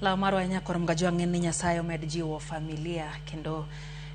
Law marwa nyakor Mgajwang' en ni Nyasaye omed jiwo familia kendo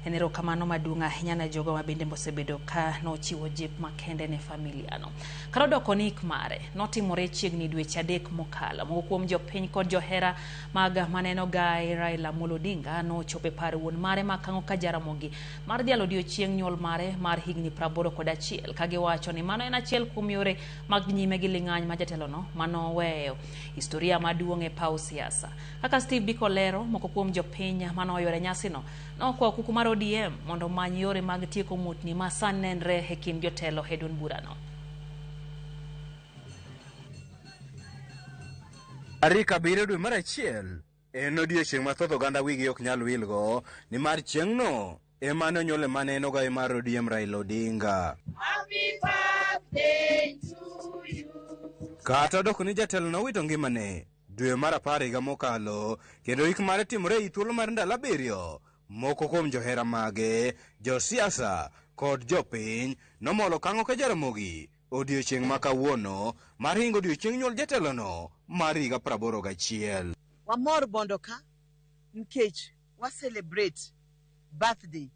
en erokamano maduong' ahinya ne jogo ma bende osebedo ka nochiwo jip makende ne familia no. Kar odoko ni ik mare notimore chiegni dweche 3 mokalo. Moko kuom jopiny kod johera mag maneno gai Raila Amolo Odinga nochopo e par wuon mare makang'o ka Jaramogi mar dhialo odiochieng' nyuol mare mar higni 81 ka giwacho ni mano en achiel kuom yore mag nyime gi ling'any ma jatelono manoweyo historia maduong' e paw siasa. Kaka Steve Biko lero, moko kuom jopiny manoyore nyasino nokwayo kuku mar ODM mondo omany yore mag tieko mutni ma sani nenre e kind jotelo e duond burano. Tarik 7 dwe mar 1 en odiechieng' ma thoth oganda wigi ok nyal wilgo nimar chieng'no ema ne onyuole mane en ogayi mar ODM Raila Odinga. Happy birthday to you. Kata odoko ni jatelo nowito ngimane dwe mar 10 higa mokalo kendo ik mare timore ei thuolo mar ndalo 7. Moko kuom johera mage, josiasa kod jopiny nomolo kang'o ka Jaramogi odiechieng' ma kawuono mar hingo odiechieng' nyuol jatelono mar higa 81. Wamor Bondo ka nikech wa celebrate birthday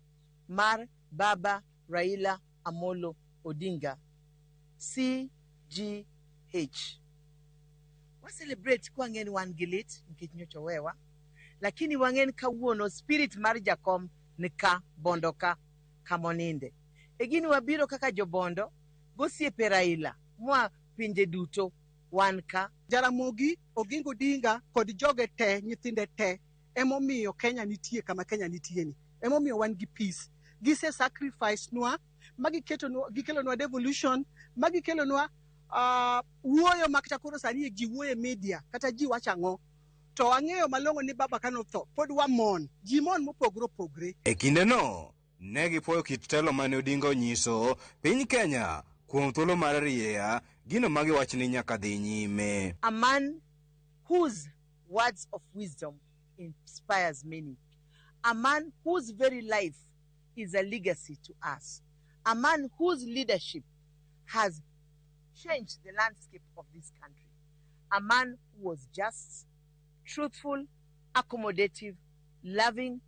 mar Baba Raila Amolo Odinga CGH. Wa celebrate kwa ng'e ni wan gi lit nikech nyocha owewa, lakini wang'e ni kawuono spirit mar jakom ni ka Bondo ka kamoninde. E gini wabiro kaka jobondo gosiepe Raila moa pinje duto wan ka. Jaramogi Oginga Odinga kod joge te, nyithinde te, emomiyo Kenya nitie kama Kenya nitie ni. Emomiyo wan gi peace. Gise sacrifice nwa, ma gikelonwa devolution, ma gikelonwa wuoyo ma kata koro sani ji wuoyo e media, kata ji wacho ang'o. To ang'eyo malong'o ni baba ka notho, pod wamon. Ji mon mopogore opogore. E kindeno, ne gipuoyo kit telo mane Odinga onyiso piny Kenya kuom thuolo mar rieya gino ma giwacho ni nyaka dhi nyime. A man whose words of wisdom inspires many. A man whose very life is a legacy to us. A man whose leadership has changed the landscape of this country. A man who was just, truthful, accommodative, loving,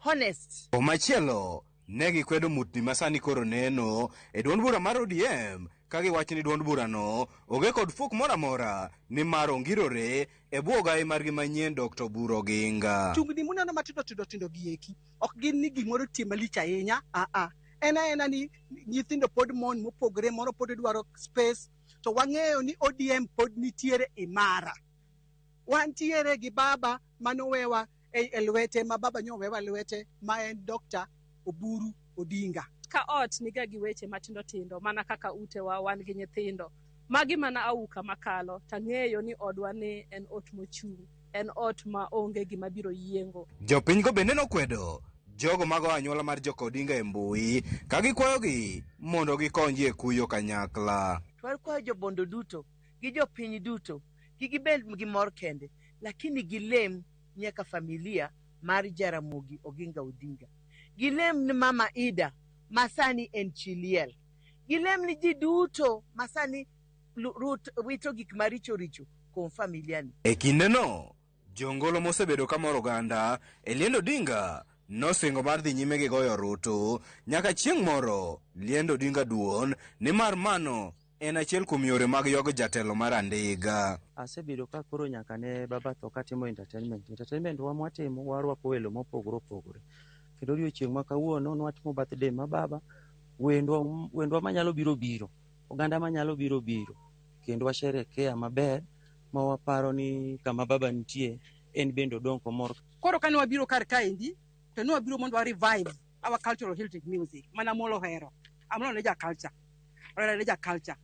honest. Komachielo, ne gikwedo mutni ma sani koro neno e duond bura mar ODM ka giwacho ni duond burano onge kod fuok moro amora nimar ongirore e bwo ogayi margi manyien Dr. Oburu Oginga. Tungni muneno matindo tindo tindo gi eki ok gin ni gimoro tie malich ahinya, a en aena ni nyithindo pod mon mopogore, moro pod dwaro space, to wang'eyo ni ODM pod nitiere imara. Wantiere gi baba manowewa e lwete, ma baba nyowewa lwete, ma en Dr. Oburu Odinga. Ka ot niga gi weche matindo tindo mana kaka utewa wan gi nyithindo. Magi mana auka makalo, tang'eyo ni odwa ni en ot mochung', en ot ma onge gima biro yiengo. Jopinygo bende nokwedo jogo mago anyuola mar joka Odinga e mbui ka gikwayogi mondo gikonji e kuyo kanyakla. To wakwayo jobondo duto gi jopiny duto kik gibed gi mor kende, lakini gilem nyaka familia mar Jaramogi Oginga Odinga. Gilem ni Mama Ida ma sani en chi liel. Gilem ni ji duto ma sani wito gik maricho richo kuom familia ni. E kindeno, jongolo mosebedo ka moro oganda e liend Odinga nosingo mar dhi nyime gi goyo orutu nyaka chieng' moro liend Odinga duon, nimar mano en achiel kuom yore mag ywago jatelo mar Andiga. Asebedo ka koro nyaka ne baba tho katimo entertainment. Entertainment wa mwatimo warwako welo mopogore opogore. Kendo odiochieng' ma kawuono nwatimo birthday ma baba, wendwa manyalo biro biro, oganda manyalo biro biro, kendo washerekea maber ma waparo ni kama baba nitie en bende odong' komor. Koro kane wabiro kar kaendi, to ne wabiro mondo wa revive our cultural heritage music mana Amolo ohero. Amolo ne ja culture. Ohero ne ja culture.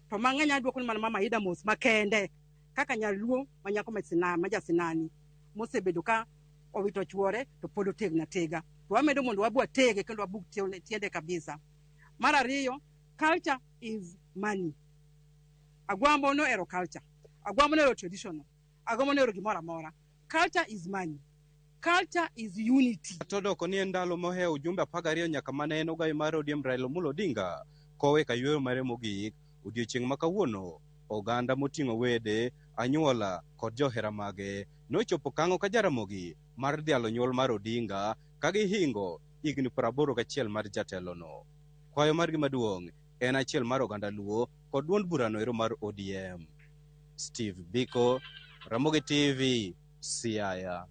To mang'eny aduoko ni mana Mama Ida mos makende kaka nyaluo ma nyako ma Sinani, ma ja Sinani mosebedo ka owito chuore to pod otegno atega. To wamedo mondo wabwa tege kendo wabug tiende kabisa. Mar ariyo, culture is money. Agwambo nohero culture. Agwambo nohero traditional. Agwambo nohero gimoro amora. Culture is money. Culture is unity. Todoko ni en ndalo mohewo ujumbe 12 nyaka mane en ogayi mar ODM Raila Amolo Odinga kowe ka yueyo mare mogik. Odiochieng' ma kawuono, oganda moting'o wede, anyuola kod johera mage nochopo kang'o ka Jaramogi mar dhialo nyuol mar Odinga ka gihingo higni 81 mar jatelono. Kwayo margi maduong' en achiel mar oganda Luo kod duond burano ero mar ODM. Steve Biko, Ramogi TV, Siaya.